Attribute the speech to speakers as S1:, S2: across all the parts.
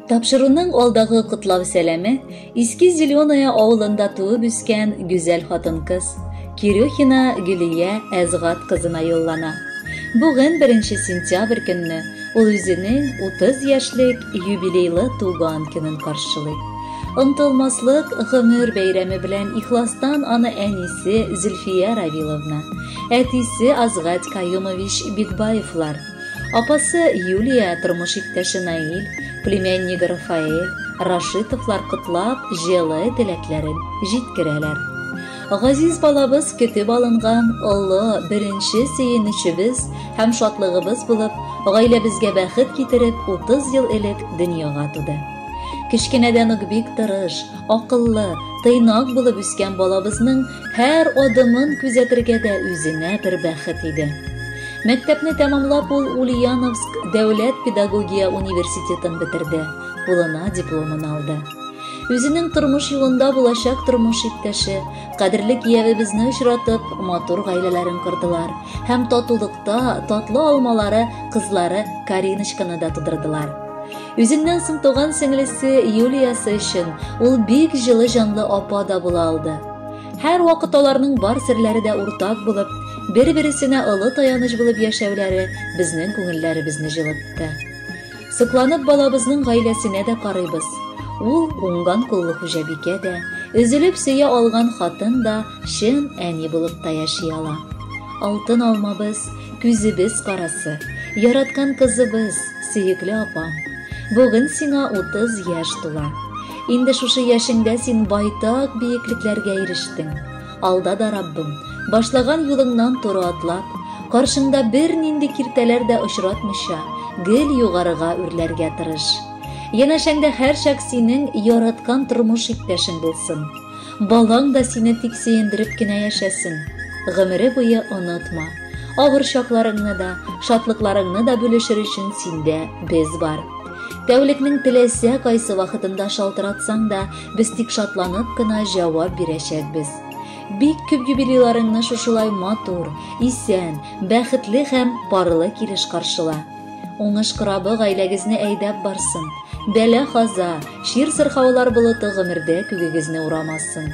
S1: Тапшыруның алдагы котлау сәламе Иске Зеленая авылында туып үскән гүзәл хатын-кыз Кирюхина Гөлия Әзгат кызына юллана. Бүген 1 сентябрь көнне ул үзенең 30 яшьлек юбилейлы туган көнен каршылый. Онтылмаслык гомер бәйрәме белән ихластан аны әнисе Зөлфия Равиловна, әтисе Азгат Каюмович Бикбаевлар, Апасы Юлия, тормыш иптәше Наил, племяннигы Рафаэль, Рашитовлар котлап, җылы теләкләрен җиткерәләр. Газиз балабыз көтеп алынган олы беренче сөенечебез һәм шатлыгыбыз булып, гаиләбезгә бәхет китереп, 30 ел элек дөньяга туды. Кечкенәдән үк бик тырыш, акыллы, тыйнак булып үскән балабызның һәр адымын күзәтергә дә үзенә бер бәхет иде. Мәктәпне тәмамлап ул Ульяновск дәүләт педагогия университетын бетерде, кулына дипломын алды. Үзенең тормыш юлында булачак тормыш иптәше, кадерле киявебезне очратып, матур гаиләләрен кордылар һәм татулыкта татлы алмалары кызлары Кариночканы да тудырдылар. Үзеннән соң туган сеңлесе Юлиясы өчен ул бик җылы җанлы апа да була алды. Һәрвакыт аларның бар серләре дә уртак булып, бер-бересенә олы таяныч булып яшәүләре безнең күңелләребезне җылытты. Сокланып балабызның гаиләсенә дә карыйбыз. Ул уңган куллы хуҗабикә дә, өзелеп сөя алган хатын да, чын әни булып та яши ала. Алтын алмабыз, күзебез карасы, яраткан кызыбыз, сөекле апам. Бүген сиңа 30 яшь тула. Инде шушы яшеңдә син байтак биеклекләргә ирештең. Алда да Раббым, башлаган юлыңнан туры атлап, каршыңда бернинди киртәләр дә очратмыйча, гел югарыга үрләргә тырыш. Янәшәңдә һәрчак синең яраткан тормыш иптәшең булсын. Балаң да сине тик сөендереп кенә яшәсен. Гомере буе онытма. Авыр чакларыңны да, шатлыкларыңны да бүлешер өчен синдә без бар. Тәүлекнең теләсә кайсы вакытында шалтыратсаң да, без тик шатланып кына җавап бирәчәкбез. Бик күп юбилейларыңны шушылай матур, исән, бәхетле һәм парлы килеш каршыла. Уңыш корабы гаиләгезне әйдәп барсын. Бәла-каза, чир-сырхаулар болыты гомердә күгегезне урамасын.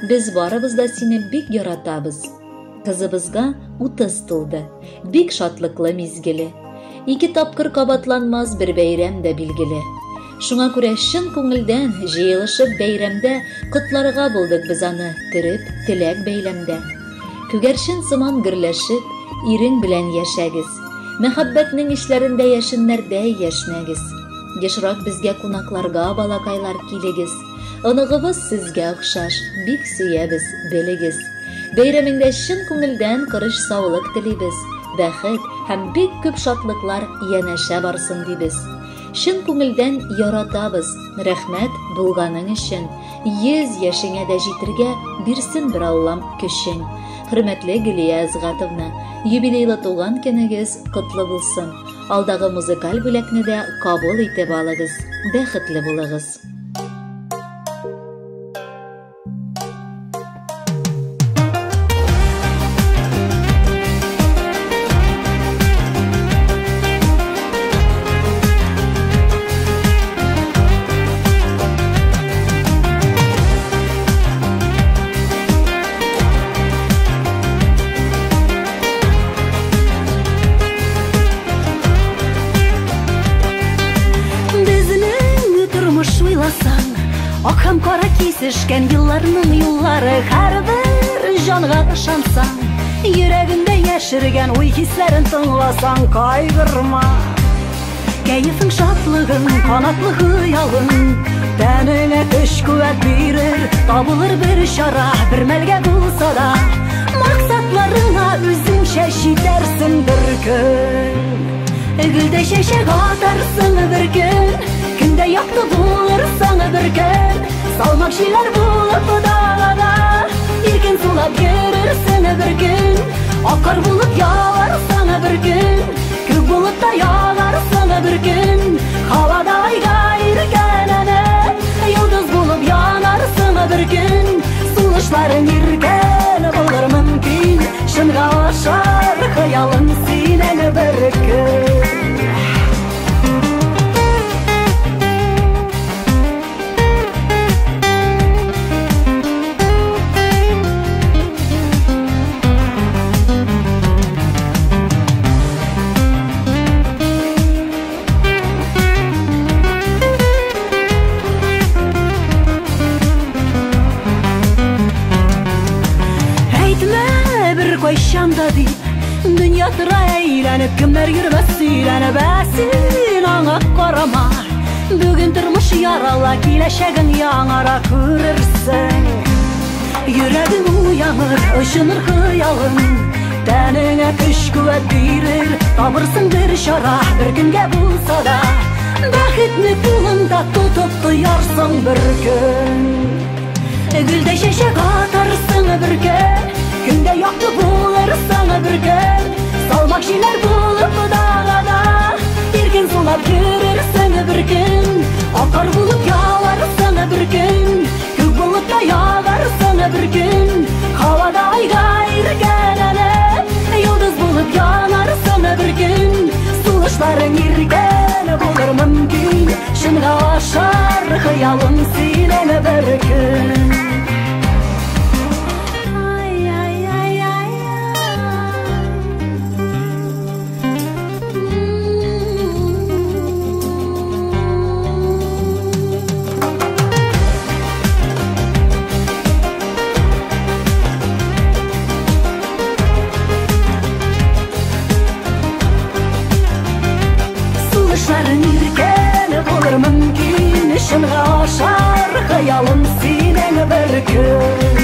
S1: Без барыбыз да сине бик яратабыз. Кызыбызга 30 тулды. Бик шатлыклы мизгеле. Ике тапкыр кабатланмас бер бәйрәм дә билгеле. Шуңа күрә чын күңелдән җыелышып бәйрәмдә котларга булдык без аны төреп теләк бәйләмдә. Күгәрчен сыман гөрләшеп, ирең белән яшәгез. Мәхәббәтнең эчләрендә яшеннәрдәй яшьнәгез. Ешрак безгә кунакларга балакайлар килегез. Оныгыбыз сезгә охшаш, бик сөябез, белегез. Бәйрәмеңдә чын күңелдән корыч саулык телибез. Бәхет һәм бик күп шатлыклар янәшә барсын дибез. Чын күңелдән яратабыз. Рәхмәт булганың өчен. 100 яшеңә дә җитергә бирсен бер Аллам көчен. Хөрмәтле Гөлия Әзгатовна, юбилейлы туган көнегез котлы булсын. Алдагы музыкаль бүләкне дә кабул итеп алыгыз. Бәхетле булыгыз.
S2: Ак һәм кара кисешкән елларның юллары һәрбер җанга ышансаң, йөрәгеңдә яшергән уй хисләрен тыңласаң, кайгырма. Кәефең, шатлыгың, канатлы хыялың тәнеңә көч куәт бирер, табылыр бер чара, бер мәлгә булса да максатларыңа үзеңчә җитәрсең бер көн. Гөлдә чәчәк атарсың бер көн, көндә якты булырсың бер көн, салмак җилләр булып далада иркен сулап йөрерсең бер көн, ак кар булып яварсың бер көн, күк булып та янарсың бер көн, һавада айга иркәләнеп, йолдыз булып янарсың бер көн, сулышларың иркен булыр мөмкин, чынга ашар хыялың синең бер көн. Әйләнеп кемнәр йөрмәс сөйләнеп, ә син аңа карама. Бүген тормыш ярала, киләчәгең яңара күрерсең. Йөрәгең уяныр, очыныр хыялың, тәнеңә көч куәт бирер, табырсың бер чара, бер көнгә булса да. Бәхетне кулыңда тотып тоярсың бер көн. Гөлдә чәчәк атарсың бер көн, көндә якты булырсың бер көн. Салмак җилләр булып далада, иркен сулап йөрерсең бер көн. Акар булып яварсың бер көн, күк булып та ягарсың бер көн. Һавада айга иркәләнеп, йолдыз булып янарсың бер көн. Сулышларың иркен булыр мөмкин, чынга ашар хыялың синең бер көн. Сулышларың иркен булыр мөмкин, чынга ашар хыялың синең бер көн.